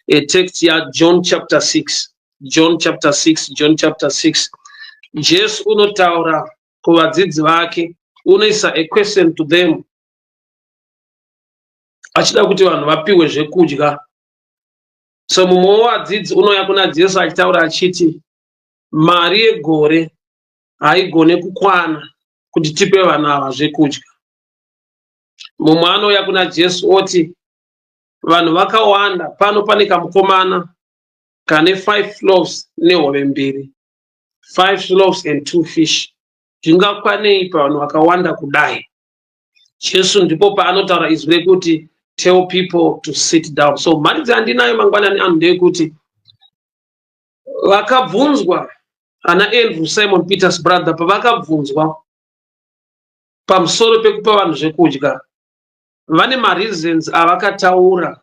Text yaJohn chapter 6, John chapter 6, John chapter 6. Jesu unotaura kuvadzidzi vake, unoisa a question to them achida kuti vanhu vapiwe zvekudya. So mumwe wevadzidzi unouya kuna Jesu achitaura achiti mari yegore haigone kukwana kuti tipe vanhu ava zvekudya. Mumwe anouya kuna Jesu oti vanhu vakawanda pano, pane kamukomana kane 5 loaves nehove mbiri, 5 loaves and 2 fish, zvingakwanei pavanhu vakawanda kudai? Jesu ndipo paanotaura izwi rekuti, "Tell people to sit down." So mharidzo yandinayo mangwanani ano ndeyekuti vakabvunzwa ana Andrew, Simon Peter's brother, pavakabvunzwa pamusoro pekupa vanhu zvekudya, vane mareasons avakataura,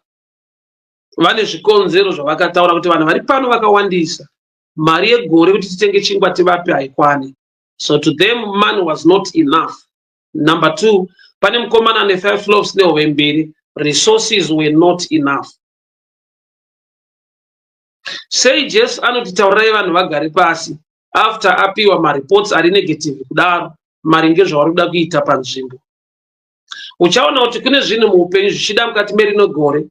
vane zvikonzero zvavakataura kuti vanhu vari pano vakawandisa, mari yegore kuti titenge chingwa tivape haikwani. So to them money was not enough. Number two, pane mukomana ne5 loaves nehove mbiri, resources were not enough. Sei Jesu anoti taurirai vanhu vagare pasi after apiwa mareports ari negative kudaro maringe zvavari kuda kuita panzvimbo? Uchaona kuti kune zvinhu muupenyu zvichida mukati merino gore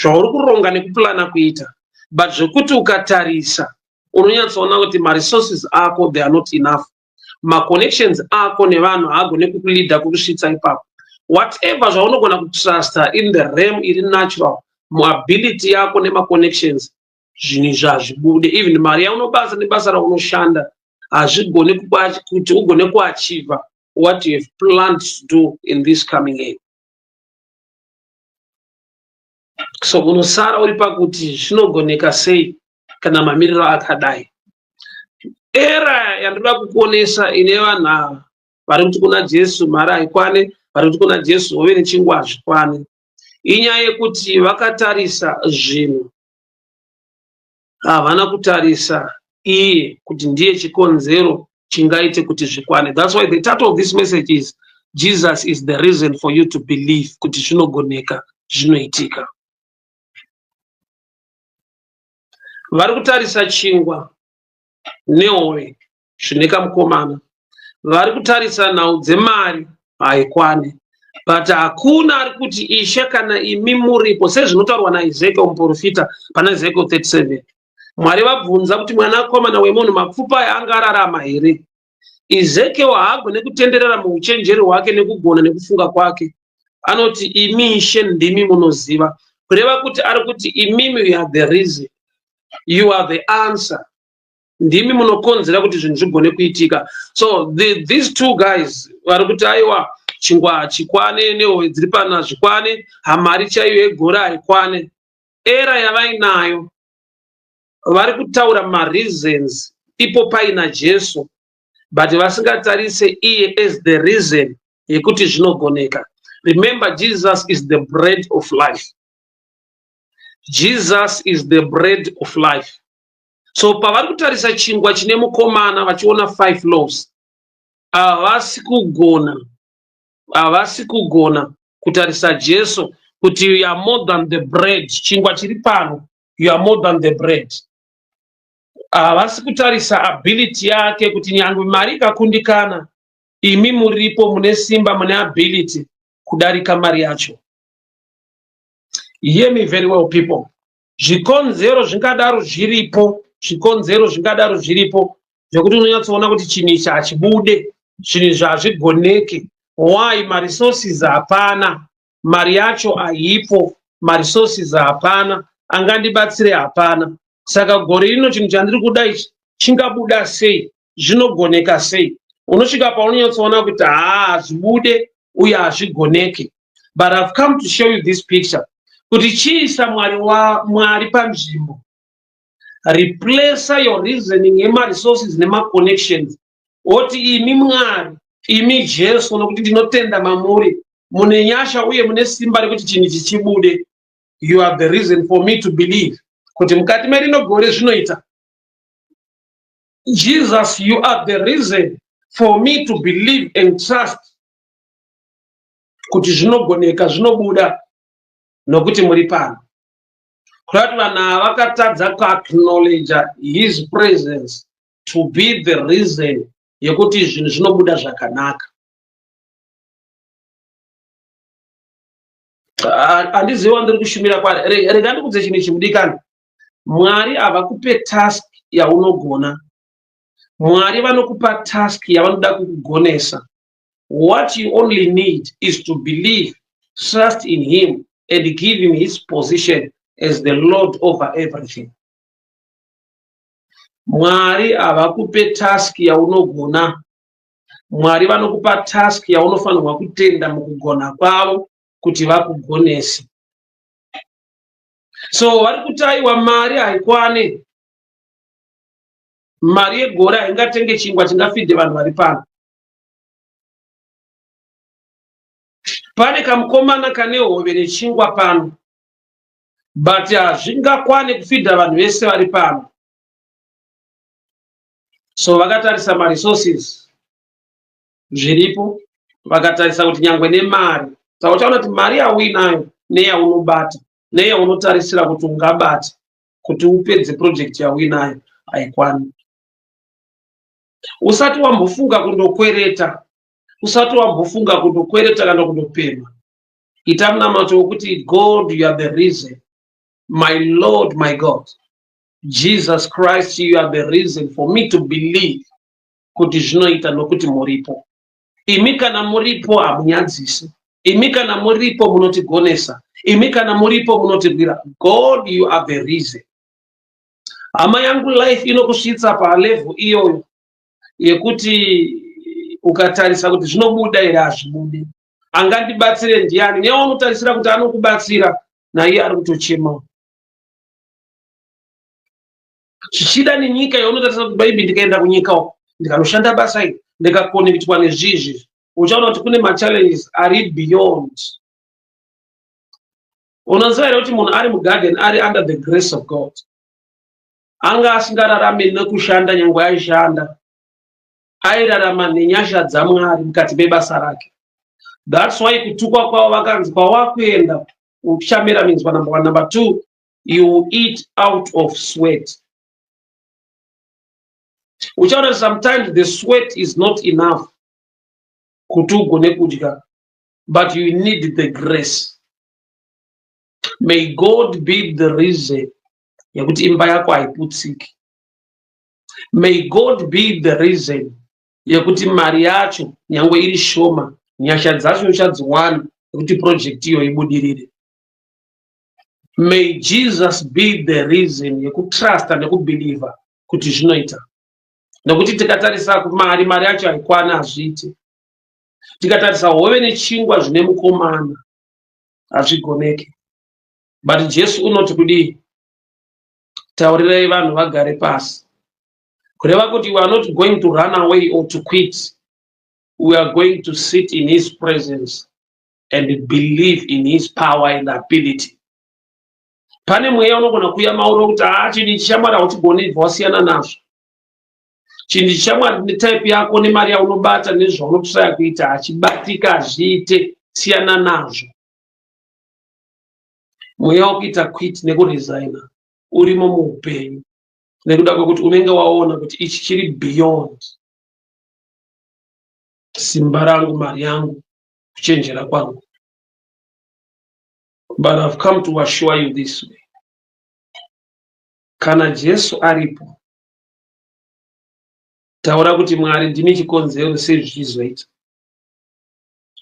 zvauri kuronga nekuplana kuita, but zvekuti ukatarisa unonyatsoona kuti maresources ako, they are not enough. Maconnections ako nevanhu haagone kukuleada kukusvitsa ipapo. Whatever zvaunogona kutrusta in the realm iri natural, muability yako nemaconnections, zvinhu izvi hazvibude. Even mari yaunobasa nebasa raunoshanda hazvigone kuti ugone kuachieva what you have planned to do in this coming year. So unosara uri pakuti zvinogoneka sei kana mamiriro akadai? Era yandoda kukuonesa ine vanhu ava vari kuti kuna Jesu mari haikwane, vari kuti kuna Jesu hove nechingwa hazvikwane, inyaya yekuti vakatarisa zvinhu, havana kutarisa iye kuti ndiye chikonzero chingaite kuti zvikwane. That's why the title of this message is "Jesus is the reason for you to believe" kuti zvinogoneka, zvinoitika. Vari kutarisa chingwa nehove zvine kamukomana, vari kutarisa nhau dzemari haikwani, but hakuna ari kuti, "Ishe, kana imi muripo," sezvinotaurwa naEzekiel muprofita pana Ezekiel 37. Mwari vabvunza kuti, "Mwanakomana wemunhu, mapfupa aya angararama here?" Ezekiel haagone kutenderera muuchenjeri hwake nekugona nekufunga kwake. Anoti, "Imi Ishe ndimi munoziva." Kureva kuti ari kuti imimi, you are the reason, you are the answer, ndimi munokonzera kuti zvinhu zvigone kuitika. So these two guys vari kuti aiwa, chingwa hachikwane nehove dziri pano hazvikwane, hamari chaiyo yegore haikwane. Era yavainayo, vari kutaura mareasons ipo paina Jesu, but vasingatarise iye as the reason yekuti zvinogoneka. Remember, Jesus is the bread of life. Jesus is the bread of life. So pavari kutarisa chingwa chine mukomana vachiona 5 loaves, havasi kugona kutarisa Jesu kuti you are more than the bread. Chingwa chiri pano, you are more than the bread. Havasi kutarisa ability yake kuti nyangwe mari ikakundikana, imi muripo, mune simba, mune ability kudarika mari yacho. Hear me very well, people. Zvikonzero zvingadaro zviripo, zvikonzero zvingadaro zviripo zvekuti unonyatsoona kuti chinhu ichi hachibude, zvinhu izvi hazvigoneke. Why? Maresources hapana, mari yacho haipo, maresources hapana, angandibatsire hapana. Saka gore rino chinhu chandiri kuda ichi chingabuda sei? Zvinogoneka sei? Unosvika paunonyatsoona kuti haa, hazvibude uye hazvigoneke. But I've come to show you this picture kuti chiisa Mwari wa Mwari panzvimbo. Replace your reasoning yemaresources nemaconnections, woti imi Mwari, imi Jesu, nokuti ndinotenda mamuri mune nyasha uye mune simba rekuti chinhu ichi chibude. You are the reason for me to believe kuti mukati merino gore zvinoita. Jesus, you are the reason for me to believe and trust kuti zvinogoneka, zvinobuda, nokuti muri pano. Kureva kuti vanhu ava vakatadza kuacknowledge his presence to be the reason yekuti zvinhu zvinobuda zvakanaka. Handizivi wandiri kushumira kwaari. Rega ndikudze chinhu ichi mudikani. Mwari havakupe task yaunogona. Mwari vanokupa task yavanoda kukugonesa. What you only need is to believe, trust in him and give him his position as the Lord over everything. Mwari havakupe task yaunogona. Mwari vanokupa task yaunofanirwa kutenda mukugona kwavo kuti vakugonese. So vari kuti aiwa mari haikwane. Mari yegore haingatenge chingwa chingafidhe vanhu vari pano. Pane kamukomana kane hove nechingwa pano but hazvingakwane kufidha vanhu vese vari pano. So vakatarisa maresources zviripo, vakatarisa kuti nyangwe nemari. Saka uchaona kuti mari yauinayo neyaunobata neyaunotarisira kuti ungabate kuti upedze project yauinayo haikwani. Usati wambofunga kundokwereta, usati wambofunga kundokwereta kana kundopemha, ita munamato wekuti God, you are the reason, my Lord, my God, Jesus Christ, you are the reason for me to believe kuti zvinoita nokuti muripo. Imi kana muripo hamunyadzisi. Imi kana muripo munotigonesa. Imi kana muripo munotirwira. God, you are the reason. Hama yangu, life inokusvitsa palevel iyoyo yekuti ukatarisa kuti zvinobuda here, hazvibudi. Angandibatsire ndiani? Newaunotarisira kuti anokubatsira naiye ari kutochema. Zvichida nenyika yaunotarisa kuti maybe ndikaenda kunyika uko ndikanoshanda basa iri ndikakonectwa nezvizvi, uchaona kuti kune machallenges ari beyond. Unoziva here kuti munhu ari mugarden ari under the grace of God anga asingararami nekushanda, nyangwe aishanda, airarama nenyasha dzaMwari mukati mebasa rake. That's why kutukwa kwavo vakanzi kwawakuenda uchamera minzwa, number one. Number two, you eat out of sweat. Uchaona sometimes the sweat is not enough kuti ugone kudya, but you need the grace. May God be the reason yekuti imba yako haiputsiki. May God be the reason yekuti mari yacho nyangwe iri shoma, nyasha dzacho uchadziwana yekuti project iyo ibudirire. May Jesus be the reason yekutrusta nekubelieva kuti zvinoita. Nekuti tikatarisa kumari, mari yacho haikwana, hazviite. Tikatarisa hove nechingwa zvine mukomana, hazvigoneki. But Jesu unoti kudii? Taurirai vanhu vagare pasi. Kureva kuti we are not going to run away or to quit. We are going to sit in his presence and believe in his power and ability. Pane mweya unogona kuuya mauri wekuti haa, chinhu ichi shamwari hauchigoni, ibva wasiyana nazvo. Chinhu ichi shamwari netype yako nemari yaunobata nezvaunotraya kuita hachibatika, hazviite, siyana nazvo. Mweya wekuita quit nekuresigna urimo muupenyu nekuda kwekuti unenge waona kuti ichi chiri beyond simba rangu, mari yangu, kuchenjera kwangu. But I've come to assure you this way. Kana Jesu aripo, taura kuti Mwari ndimi chikonzero sei zvichizoita.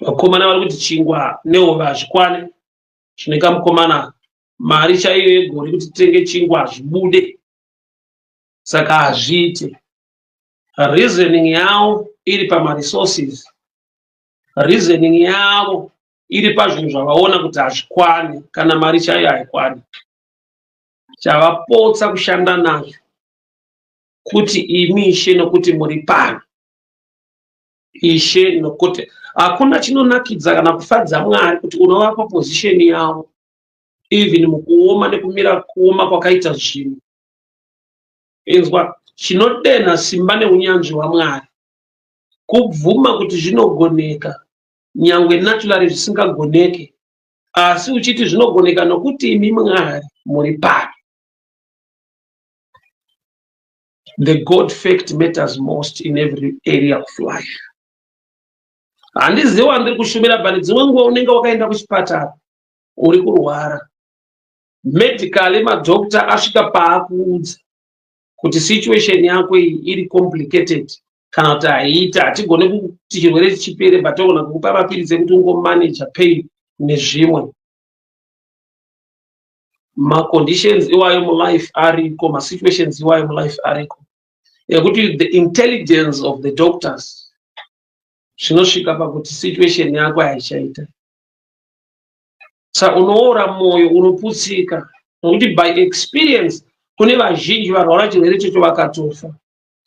Vakomana vari kuti chingwa nehove hazvikwane zvine kamukomana, mari chaiyo yegore kuti titenge chingwa hazvibude, saka hazviite. Reasoning yavo iri pamaresources, reasoning yavo iri pazvinhu zvavaona kuti hazvikwani, kana mari chaiyo haikwani. Chavapotsa kushanda nazvo kuti imi Ishe, nokuti muri pano Ishe, nokuti hakuna chinonakidza kana kufadza Mwari kuti unovapa position yavo even mukuoma nekumira kuoma kwakaita zvinhu. Inzwa, chinodenha simba neunyanzvi hwaMwari kubvuma kuti zvinogoneka nyangwe naturally zvisingagoneke, asi uchiti zvinogoneka nokuti imi Mwari Muri papi? The God fact matters most in every area of life. Handizivi wandiri kushumira, but dzimwe nguva unenge wakaenda kuchipatara, uri kurwara medically, madoctor asvika paakuudza kuti situation yako iyi iri complicated kana kuti haiiti, hatigone kuti chirwere chipere, but togona kukupa mapiritsi ekuti ungomanage pain nezvimwe. Maconditions iwayo mulife ariko, masituations iwayo mulife ariko ekuti the intelligence of the doctors zvinosvika pakuti situation yako haichaita. Sa unoora mwoyo, unoputsika, nokuti by experience kune vazhinji varwara chirwere ichocho vakatofa.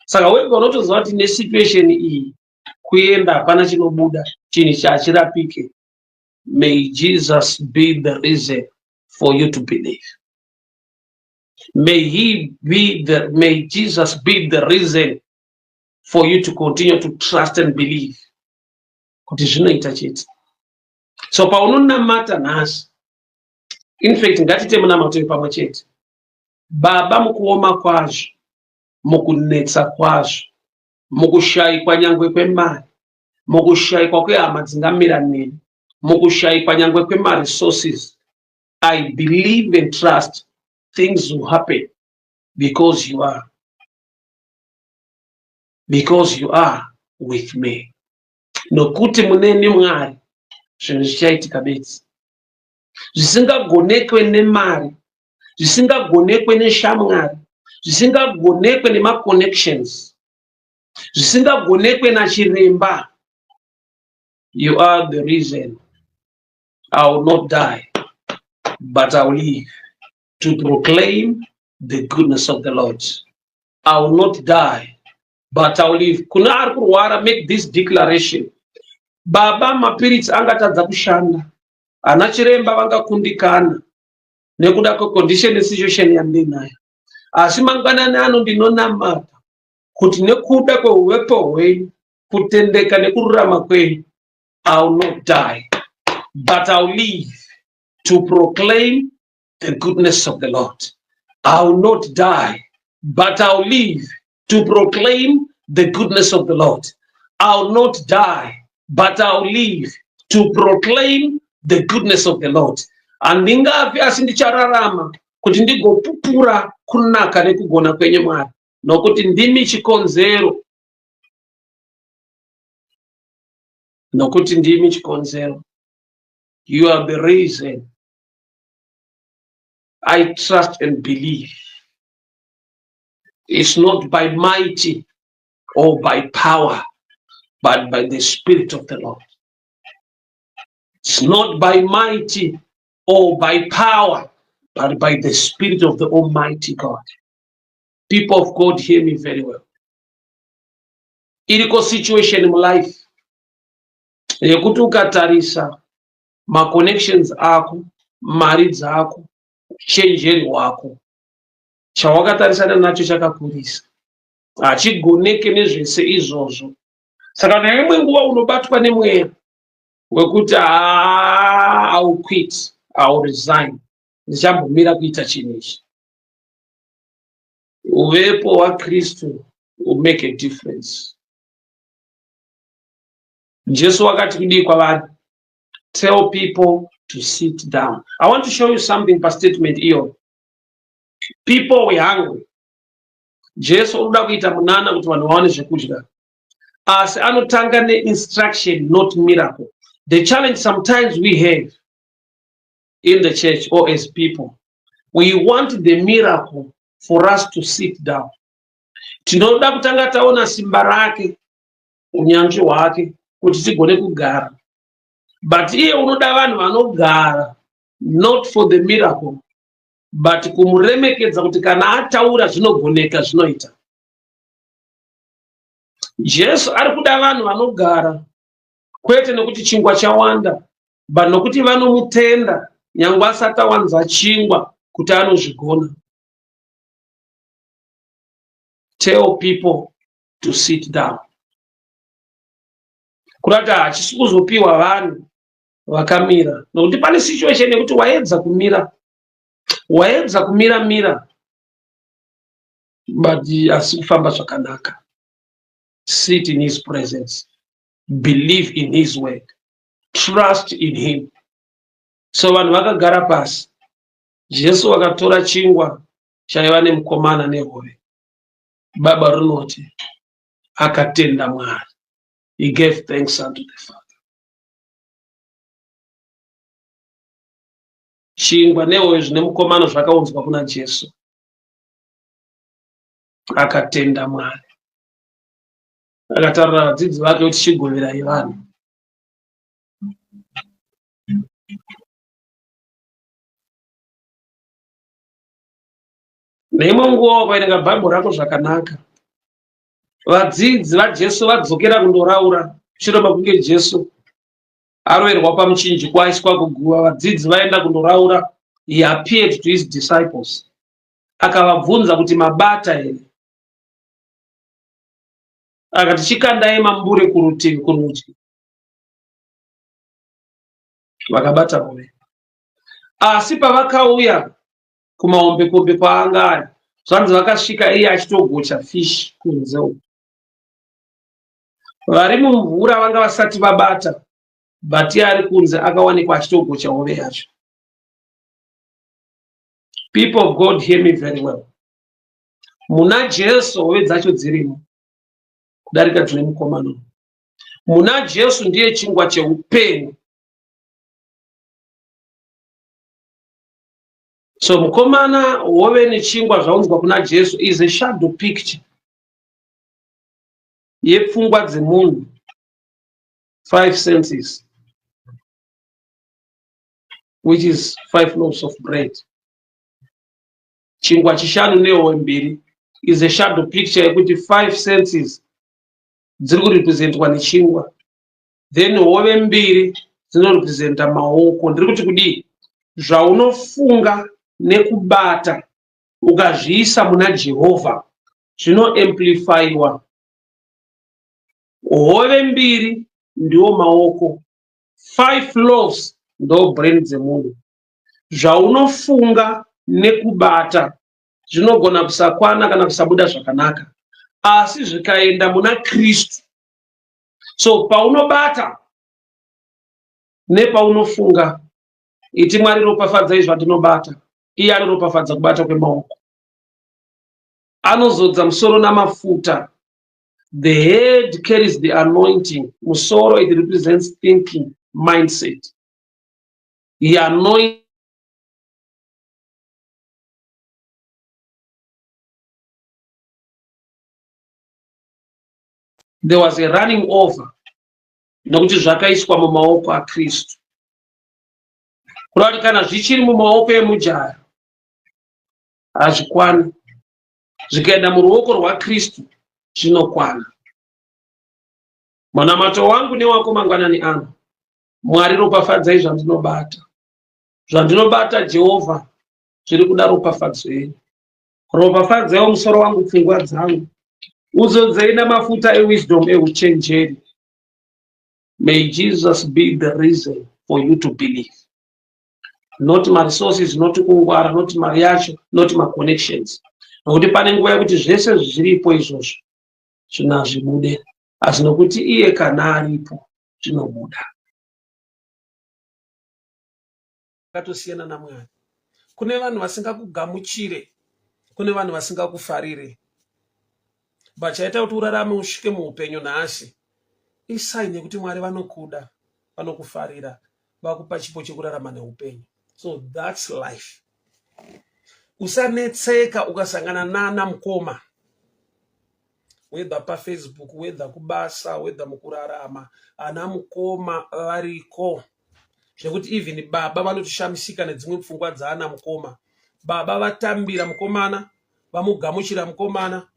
Saka wega unotoziva kuti nesituation iyi kuenda hapana chinobuda, chinhu chachirapike. May Jesus be the reason for you to believe. May Jesus be the reason for you to continue to trust and believe kuti zvinoita chete. So paunonamata nhasi, in fact ngatite munamato pamwe chete. Baba, mukuoma kwazvo, mukunetsa kwazvo, mukushayikwa nyangwe kwemari, mukushayikwa kwehama dzingamira neni, mukushayikwa nyangwe kwemaresources, I believe and trust things will happen because you are with me. Nokuti muneni Mwari, zvinhu zvichaitika bedzi. Zvisingagonekwe nemari, zvisingagonekwe neshamwari, zvisingagonekwe nemaconnections, zvisingagonekwe nachiremba. You are the reason I will not die, but I will live to proclaim the goodness of the Lord. I will not die, but I will live. Kuna ari kurwara, make this declaration. Baba, mapiritsi angatadza kushanda, ana chiremba vangakundikana nekuda kwecondition nesituation yandinayo, asi mangwanani ano ndinonamata kuti nekuda kweuvepo hwenyu, kutendeka nekururama kwenyu, I will not die, but I will live to proclaim the goodness of the Lord. I will not die, but I will live to proclaim the goodness of the Lord. I will not die, but I will live to proclaim the goodness of the Lord. Handingafi, asi ndichararama kuti ndigopupura kunaka nekugona kwenyu Mwari, nokuti ndimi chikonzero, nokuti ndimi chikonzero. You are the reason I trust and believe. It's not by mighty or by power, but by the Spirit of the Lord. It's not by mighty or by power, but by the Spirit of the Almighty God. People of God, hear me very well. Iriko situation mulife yekuti ukatarisa maconnections ako, mari dzako, uchenjeri hwako, chawakatarisana nacho chakakurisa, hachigoneke nezvese izvozvo. Saka neimwe nguva unobatwa nemweya wekuti, "Ah, I will quit, I will resign, ndichambomira kuita chinhu ichi." Uvepo hwaKristu will make a difference. Jesu wakati kudii kwavari? "Tell people to sit down." I want to show you something pastatement iyo. People were hungry. Jesu unoda kuita munana kuti vanhu vawane zvekudya, asi anotanga neinstruction, not miracle. The challenge sometimes we have in the church or as people, we want the miracle for us to sit down. Tinoda kutanga taona simba rake, unyanzvi hwake, kuti tigone kugara. But iye unoda vanhu vanogara not for the miracle, but kumuremekedza kuti kana ataura zvinogoneka, zvinoita. Jesu ari kuda vanhu vanogara kwete nekuti chingwa chawanda, but nokuti vanomutenda nyangwe asati awanza chingwa kuti anozvigona. "Tell people to sit down." Kuda kuti hachisi kuzopiwa vanhu vakamira, nokuti pane situation yekuti waedza kumira. Waedza kumira mira but asi kufamba zvakanaka. Sit in his presence. Believe in his word. Trust in him. So vanhu vakagara pasi. Jesu vakatora chingwa chaiva nemukomana nehove. Baba rinoti akatenda Mwari. He gave thanks unto the Father. Chingwa nehove zvine mukomana zvakaunzwa kuna Jesu. Akatenda Mwari. Akataurira vadzidzi vake kuti chigoverai vanhu. Neimwe nguva ukaverenga Bhaibheri rako zvakanaka, vadzidzi vaJesu vadzokera kundoraura shure mekunge Jesu aroverwa pamuchinjikwa aiswa kuguva, vadzidzi vaenda kundoraura. He appeared to his disciples, akavabvunza kuti mabata here? Akati chikandai mambure kurutivi kurudyi. Vakabata hove. Asi pavakauya kumahombekombe kwaanga ari, zvanzi vakasvika iye achitogocha fish kunze uko. Vari mumvura vanga vasati vabata, but iye ari kunze akawanikwa achitogocha hove yacho. People of God, hear me very well. Muna Jesu hove dzacho dzirimo kudarika dzine mukomana. Muna Jesu ndiye chingwa cheupenyu. So mukomana hove nechingwa zvaunzwa kuna Jesu is a shadow picture yepfungwa dzemunhu, 5 senses, which is 5 loaves of bread. Chingwa chishanu nehove mbiri is a shadow picture yekuti 5 senses dziri kurepresentwa nechingwa, then hove mbiri dzinorepresenta maoko. Ndiri kuti kudii? Zvaunofunga nekubata ukazviisa muna Jehovha zvinoamplifyiwa. Hove mbiri ndiwo maoko, 5 loaves ndo brain dzemunhu. Zvaunofunga nekubata zvinogona kusakwana kana kusabuda zvakanaka, asi zvikaenda muna Kristu. So paunobata nepaunofunga, iti Mwari ropafadzai zvandinobata. Iye anoropafadza kubata kwemaoko. Anozodza musoro namafuta. The head carries the anointing. Musoro, it represents thinking, mindset. He anoints. There was a running over nokuti zvakaiswa mumaoko aKristu. Kureva kuti kana zvichiri mumaoko emujaya hazvikwani, zvikaenda muruoko rwaKristu zvinokwana. Munamato wangu newako mangwanani ano, Mwari ropafadzai zvandinobata. Zvandinobata Jehovha zviri kuda ropafadzo yenyu. Ropafadzaiwo musoro wangu, pfungwa dzangu. Uzodzei namafuta ewisdom, euchenjeri. May Jesus be the reason for you to believe. Not maresources, not kungwara, not mari yacho, not maconnections. Nokuti pane nguva yekuti zvese zviripo izvozvo zvino hazvibude, asi nokuti iye kana aripo zvinobuda. Akatosiyana naMwari. Kune vanhu vasingakugamuchire, kune vanhu vasingakufarire, but chaita kuti urarame usvike muupenyu nhasi isign yekuti Mwari vanokuda, vanokufarira, vakupa chipo chekurarama neupenyu. So that's life. Usanetseka ukasangana nana mukoma, whether paFacebook, whether kubasa, whether mukurarama, ana mukoma variko zvekuti even baba vanotoshamisika nedzimwe pfungwa dzaana mukoma. Baba vatambira mukomana, vamugamuchira mukomana,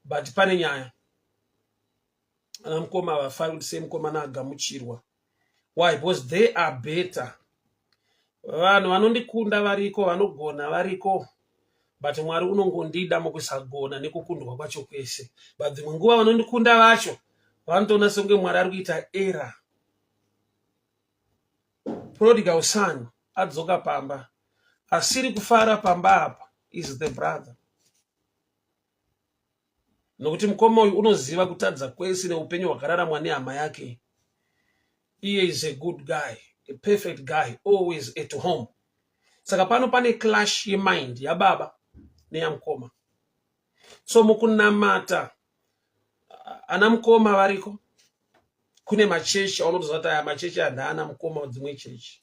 but pane nyaya. Ana mukoma havafari kuti sei mukomana agamuchirwa. Why? Because they are better. Vanhu vanondikunda variko, vanogona variko, but Mwari unongondida mukusagona nekukundwa kwacho kwese. But dzimwe nguva vanondikunda vacho vanotoona sekunge Mwari ari kuita error. Prodigal son adzoka pamba, Asiri kufara pamba apa is the brother. Nokuti mukoma uyu unoziva kutadza kwese neupenyu hwakararamwa nehama yake. Iye is a good guy, a perfect guy, always at home. Saka pano pane clash yemind yababa neyamukoma. So mukunamata ana mukoma variko kune machechi aunotoziva kuti aya machechi aya ndaana mukoma wedzimwe chechi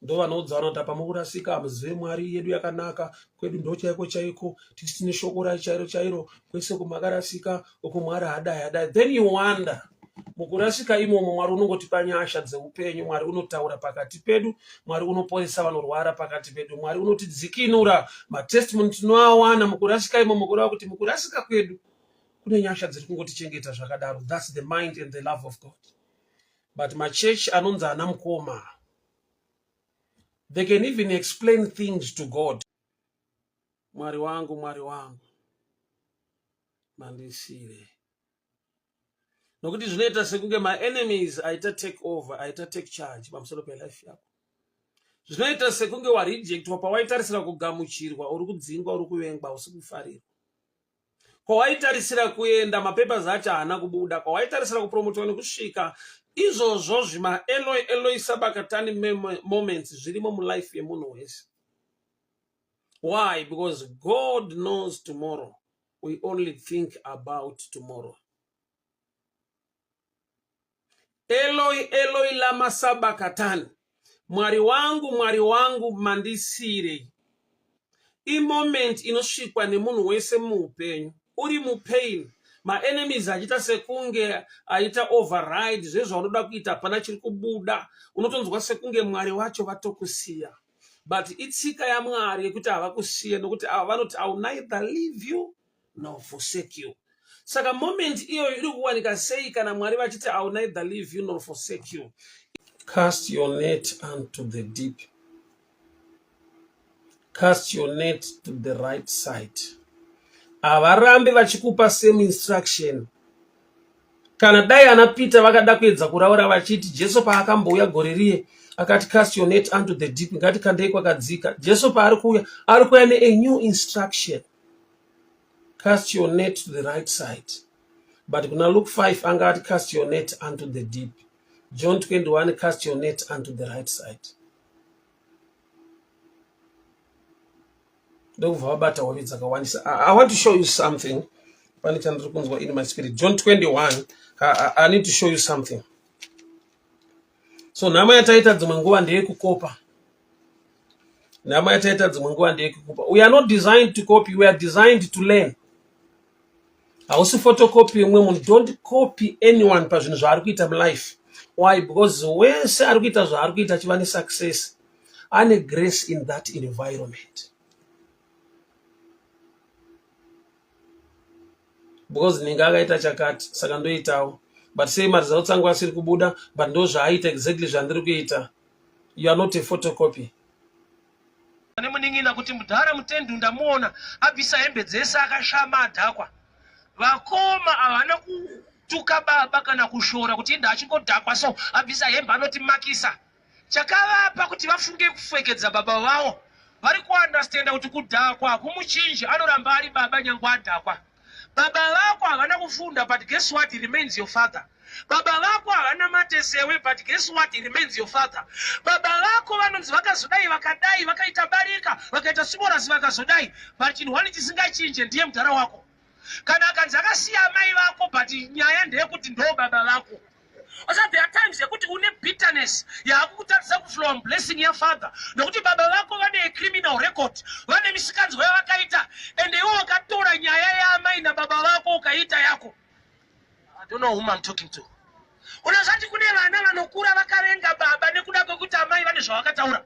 ndovanoudza vanoti apa mukurasika hamuzive mwari yedu yakanaka kwedu ndo chaiko chaiko tisi tine shoko rai chairo chairo kwese kumakarasika uku mwari hadai hadai then you wonder mukurasika imomo mwari unongotipa nyasha dzeupenyu mwari unotaura pakati pedu mwari unoporesa vanorwara pakati pedu mwari unotidzikinura matestimony tinoawana mukurasika imomo kureva kuti mukurasika kwedu kune nyasha dziri kungotichengeta zvakadaro thats the mind and the love of god but machechi anonzi ana mukoma they can even explain things to god mwari wangu mwari wangu mandisire nokuti zvinoita sekunge maenemies aita take over aita take charge pamusoro pelife yako zvinoita sekunge warejectwa pawaitarisira kugamuchirwa uri kudzingwa uri kuvengwa usi kufarirwa kwawaitarisira kuenda mapapers acho haana kubuda kwawaitarisira kupromotwa nekusvika izvozvo zvima eloi eloi sabakatani moments zvirimo mulife yemunhu wese why because god knows tomorrow we only think about tomorrow Eloi, Eloi lama sabakatani. Mwari wangu, Mwari wangu mandisiirei. Imoment inosvikwa nemunhu wese muupenyu. Uri mupain, maenemies achiita sekunge aita override zvezvaunoda kuita hapana chiri kubuda. Unotonzwa sekunge Mwari wacho vatokusiya. But itsika yaMwari yekuti havakusiye nokuti ava vanoti I will neither leave you nor forsake you saka moment iyoyo iri kuwanika sei kana mwari vachiti i will neither leave you nor forsake you cast your net unto the deep cast your net to the right side havarambi vachikupa same instruction kana dai ana peter vakada kuedza kuraura vachiti jesu paakambouya gore riye akati cast your net unto the deep ngatikandei kwakadzika jesu paari kuuya ari kuuya nea new instruction cast your net to the right side but kuna luke 5 anga ati cast your net unto the deep john 21 cast your net unto the right side ndokubva vabata hove dzakawandisa I, i want to show you something pane chandiri kunzwa in my spirit john 21 I, i need to show you something so nhamo yataita dzimwe nguva ndeyekukopa nhamo yataita dzimwe nguva ndeyekukopa we are not designed to copy we are designed to learn hausi photocopy yemumwe munhu don't copy anyone pazvinhu zvaari kuita mulife why because wese ari kuita zvaari kuita achiva nesuccess ane grace in that environment because ndinge akaita chakati saka ndoitawo but sei maresults angu asiri kubuda but ndo zvaaita exactly zvandiri kuita you are not a photocopy nemunin'ina kuti mudhara mutendu ndamuona abvisa hembe dzese akashama adhakwa vakoma havana kutuka baba kana kushora kuti inda achingodhakwa so abvisa hembe anotimakisa Chakavapa kuti vafunge kufekedza baba vawo vari kuunderstanda kuti kudhakwa hakumuchinji anoramba ari baba nyangwe adhakwa. Baba vako havana kufunda but guess what he remains your father. Baba vako havana mate sewe but guess what he remains your father. Baba vako vanonzi vakazodai vakadai vakaita barika vakaita simorasi vakazodai but chinhu one chisingachinje ndiye mudhara wako. Kana akanzi akasiya amai vako but nyaya ndeyekuti ndo baba vako. Asa there are times yekuti une bitterness yaakukutadzisa kuflowa blessing yafather nokuti baba vako vane a criminal record vane misikanzwa yavakaita and iwe wakatora nyaya yaamai nababa vako ukaiita yako. I don't know whom I'm talking to. Unozati kune vana vanokura vakavenga baba nekuda kwekuti amai vane zvavakataura.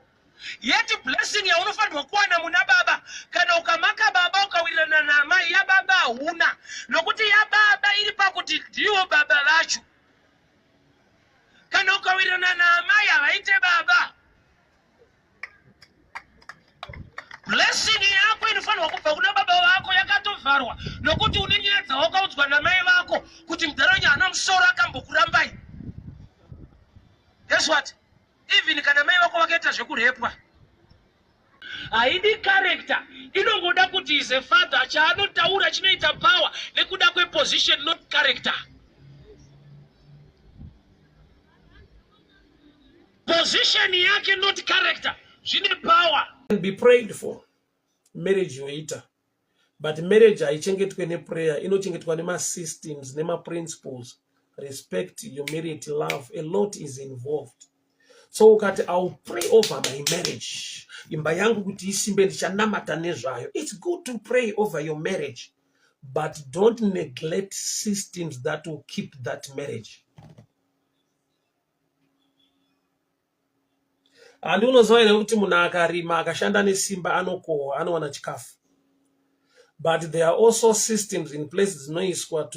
Yet blessing yaunofanirwa kuwana muna baba kana ukamaka baba ukawirirana naamai yababa hauna nokuti yababa iri pakuti ndiwo baba vacho. Kana ukawirirana naamai havaite baba. Blessing yako inofanirwa kubva kuna baba vako yakatovharwa nokuti une nyaya dzawakaudzwa namai vako kuti mudhara wenyu haana musoro akambokurambai. Guess what? Even kana mai vako vakaita zvekurepwa. Haidi character, inongoda kuti is a father. Chaanotaura chinoita power nekuda kweposition, not character. Position yake, not character, zvine power. Can be prayed for marriage yoita, but marriage haichengetwe neprayer, inochengetwa nemasystems nemaprinciples. Respect, humility, love, a lot is involved. So ukati I will pray over my marriage, imba yangu kuti isimbe, ndichanamata nezvayo, it's good to pray over your marriage, but don't neglect systems that will keep that marriage. Handi unoziva here kuti munhu akarima, akashanda nesimba, anokohwa, anowana chikafu? But there are also systems in place dzinoiswa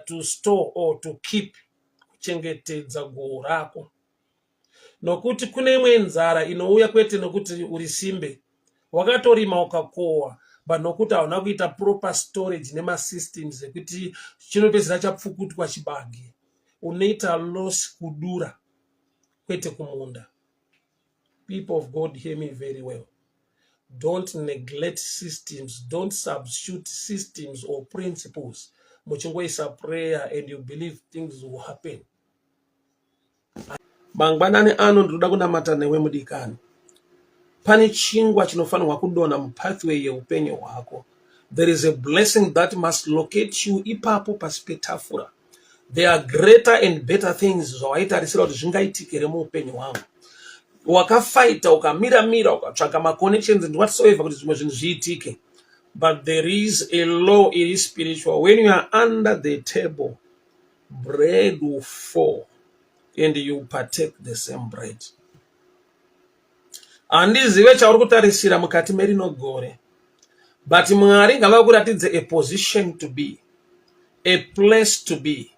to store or to keep, kuchengetedza goho rako, nokuti kune imwe nzara inouya kwete nokuti uri simbe, wakatorima ukakohwa, but nokuti hauna kuita proper storage nemasystems ekuti chinopedzisira chapfukutwa chibage, unoita loss kudura kwete kumunda. People of God, hear me very well. Don't neglect systems. Don't substitute systems or principles muchingoisa prayer and you believe things will happen. Mangwanani ano ndinoda kunamata newe mudikani. Pane chingwa chinofanirwa kudonha mupathway yeupenyu hwako. There is a blessing that must locate you ipapo pasi petafura. There are greater and better things zvawaitarisira kuti zvingaitike here muupenyu hwangu. Wakafaita, ukamira-mira, ukatsvaga maconnections and whatsoever kuti zvimwe zvinhu zviitike, but there is a law iri spiritual. When you are under the table, bread will fall and you partake the same bread. Handizive chauri kutarisira mukati merino gore, but Mwari ngavakuratidze a position to be, a place to be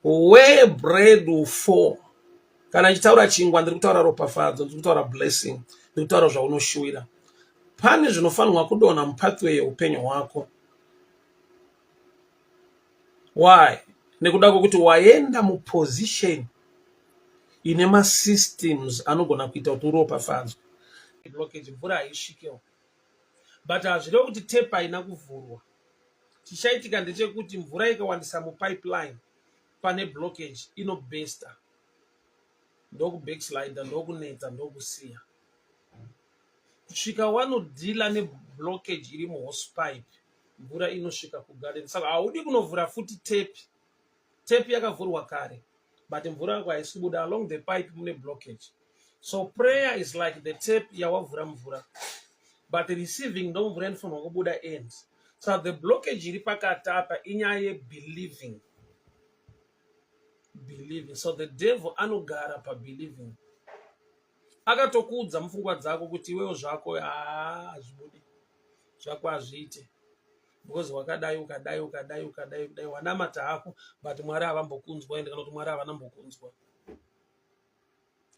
where bread will fall. Kana ichitaura chingwa, ndiri kutaura ropafadzo, ndiri kutaura blessing, ndiri kutaura zvaunoshuwira. Pane zvinofanirwa kudonha mupathway yeupenyu hwako. Why? Nekuda kwekuti waenda muposition ine masystems anogona kuita kuti uropafadzwe. Blockage, mvura haisvikewo, but hazvirevo kuti tap haina kuvhurwa. Chichaitika ndechekuti mvura ikawandisa mupipeline pane blockage, inobhesta, ndokubackslida, ndokunetsa, ndokusiya, kusvika wanodhila neblockage iri muhosepipe, mvura inosvika kugarden. Saka haudi kunovhura futi tap. Tap yakavhurwa kare, but mvura yako haisi kubuda. Along the pipe mune blockage. So prayer is like the tap yawavhura mvura, but receiving ndo mvura inofanirwa kubuda end. So the blockage iri pakati apa inyaya yebelieving, believing. So the devil anogara pabelieving, akatokuudza mupfungwa dzako kuti iwewo zvako haa, hazvibudi zvako, hazviite, because wakadai, ukadai, ukadai, ukadai, ukadai, wanamata hako, but Mwari havambokunzwa ende, kana kuti Mwari havana mbokunzwa.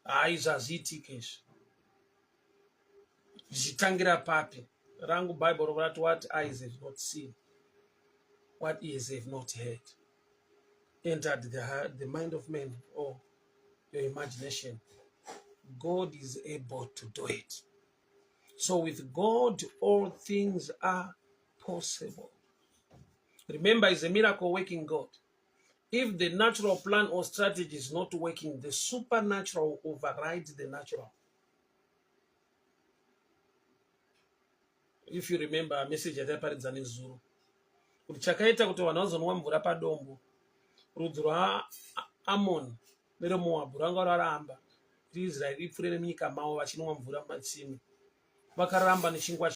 Hai, zvazviitike izvi. Zvichitangira papi? Rangu Bible rati, "What eyes have not seen, what ears have not heard, entered the mind of man or your imagination, God is able to do it." So with God all things are possible. Remember, is a miracle working God. If the natural plan or strategy is not working, the supernatural overrides the natural. If you remember message yataiparidza nezuro, kuti chakaita kuti vanhu vazonwa mvura padombo, rudzi rwaAmoni nereMoabhu ranga raramba kuti Israeri ipfuure nemunyika mavo vachinwa mvura mumatsime. Vakaramba nechingwa.